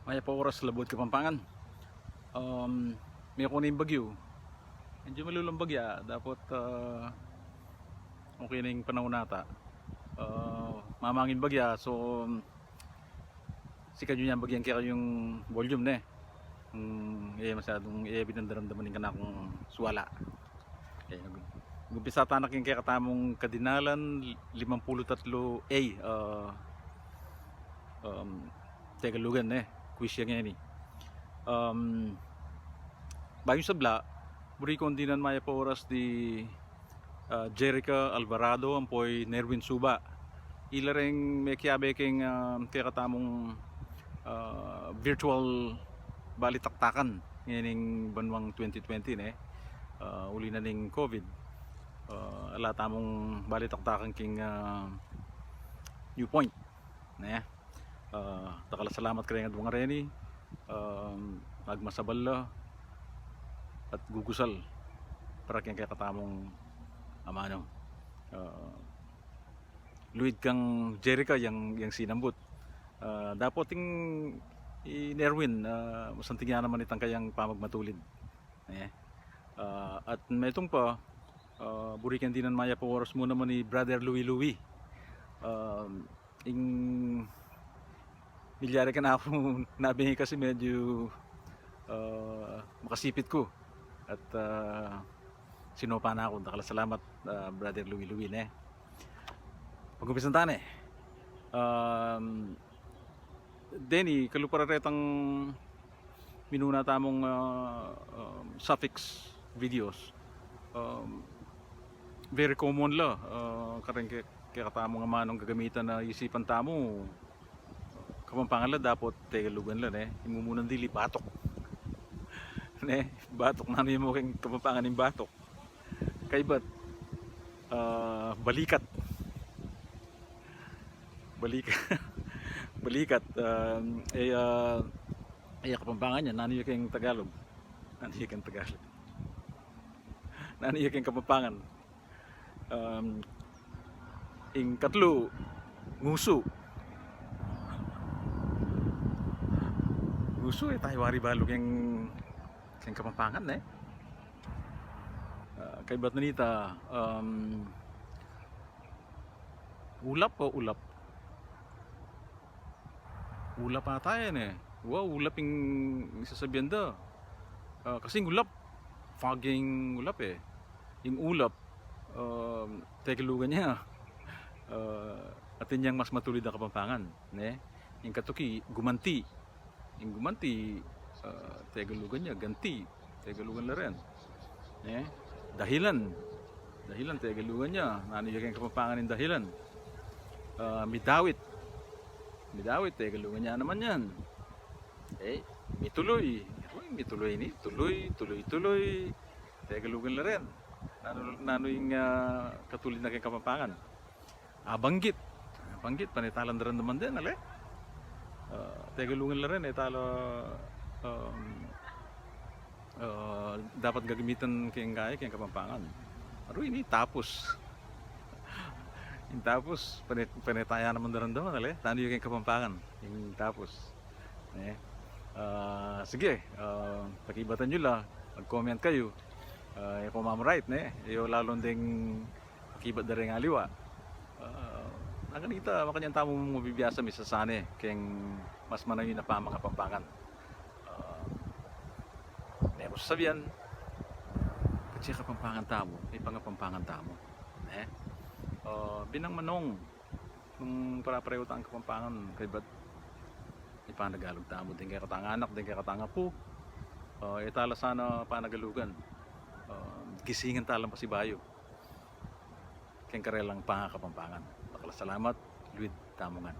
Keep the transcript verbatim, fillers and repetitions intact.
Mayap a oras, Labuad Kapampangan. Um, meko na ing bagyu. Medyo malulung bagya, dapot, ah, okay na ing panaun nata. Ah, mamangin bagya, so, um, sikan yu nyan bagyang kekayung volume, ne? Hmm, e masyadung, e binandaramdaman ing kanakung suwala. Okay, nag-, nag-umpisa tana king kekatamung kadinalan limampulu't atlu A, ah, um, Tegalugan, ne? Quiz ya ngeni. Um, bayu ing sabla, buri kung dinan mayap a oras di, ah, Jerica Alvarado ampo i Nerwin Suba. Ila reng mekiabe king, ah, kekatamung, ah, virtual balitaktakan ngening banuang twenty twenty, ne? Ah, uli na ning COVID, ah, ala tamung balitaktakan king, ah, New Point, ne? Ah, dakal a salamat kareng adwang a reni, um, agmasabal la at gugusal para keng kekatamung amanung. Ah, luid kang Jerica yang, yang sinambut. Ah, dapot ing i Nerwin, ah, masanting ya naman itang kayang pamagmatulid. Eh, ah, at metung pa, ah, buri keng dinan mayap a oras mu naman i Brother Louie Louie. Ah, ing milyari kanaku nabingi kasi medyo, ah, makasipit ku. At, ah, sinopa na ku. Dakal a salamat, ah, Brother Louie Louie, ne? Pag-umpisan ta ne. Um, deni, kalupa ra retang minuna tamung, ah, um, suffix videos. Um, very common la, ah, kareng ke-, kekatamung amanung gagamitan a isipan tamu. Kapampangan la dapot Tegalugan la, ne? Ing mumunan dili batok. Ne? Batok, nanu ya mu keng Kapampangan ing batok? Kaybat, ah, balikat. Balikat. Balikat, um, e, ah, e, Kapampangan ya, nanu ya keng Tagalog? Nanu ya keng Tagalog? Nanu ya keng Kapampangan? Um, ing katlu, ngusu. Ngusu, e tayu wari balu keng, keng Kapampangan, ne? Ah, kaybat na nita, um, ulap o ulap? Ulap ata yan, e. Wa, ulap ing sasabian da. Ah, kasi ing ulap, foggy ing ulap, e. Ing ulap, um, Tegalugan ya. Ah, atin yang mas matulid a Kapampangan, ne? Ing katuki, gumanti. Ing gumanti, ah, Tegalugan ya, ganti. Tegalugan la rin. Ne? Dahilan. Dahilan, Tegalugan ya. Nanu ya keng Kapampangan ing dahilan? Ah, midawit. Midawit, Tegalugan ya naman yan. E, mituluy. Uy, mituluy ini. Tuluy, tuluy, tuluy. Tegalugan la rin. Nanu, nanu ing, ah, katulid na keng Kapampangan? Abanggit. Abanggit, pane tala daramdaman den, ale? Ah, Tegalugan la rin, e tala, um, ah, dapat gagamitan keng kaya, keng Kapampangan. Aru ini, tapus. Ing tapus, pane, pane tala naman daramdaman, ale? Nanu ya keng Kapampangan ing tapus? E. Ah, sige, ah, pakibatan yu la, mag-comment kayu. Ah, e ku mamaright, ne? Yu lalung deng akibat da reng aliwa. Ah, nganita, makanyan tamu mabibiasa misasane keng mas manayun a pamangapampangan. Ah, ne ku sasabian, patse Kapampangan tamu, e pangapampangan tamu. Ne? Ah, binang manong, nung parapareho tang Kapampangan, kaybat ipanagalug tamu deng kekatang anak, deng kekatang apu. Ah, e tala sana panagalugan. Ah, gisingan tala pasibayu keng karelang pangakapampangan. Dakal a salamat, luid tamu ngan.